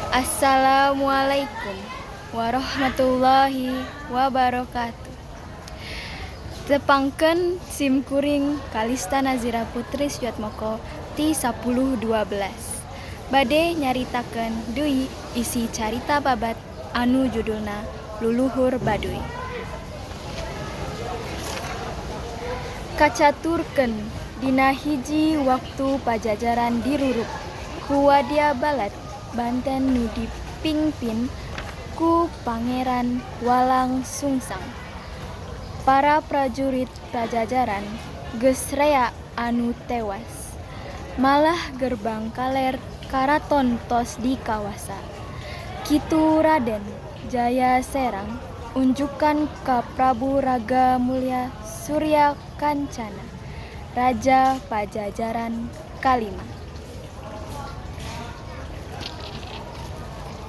Assalamualaikum warahmatullahi wabarakatuh. Tepangkeun sim kuring Kalista Nazira Putri Suyatmoko ti 1012. Bade nyaritakeun deui isi carita babad anu judulna Luluhur Baduy. Kacaturkeun dina hiji waktu Pajajaran diruruk ku Wadya Balad Banten nu dipingpin ku Pangeran Walangsungsang. Para prajurit Pajajaran geus rea anu tewas. Malah gerbang kaler karaton tos dikawasa. Kitu Raden Jaya Serang unjukan ka Prabu Ragamulya Suryakancana, Raja Pajajaran kalima.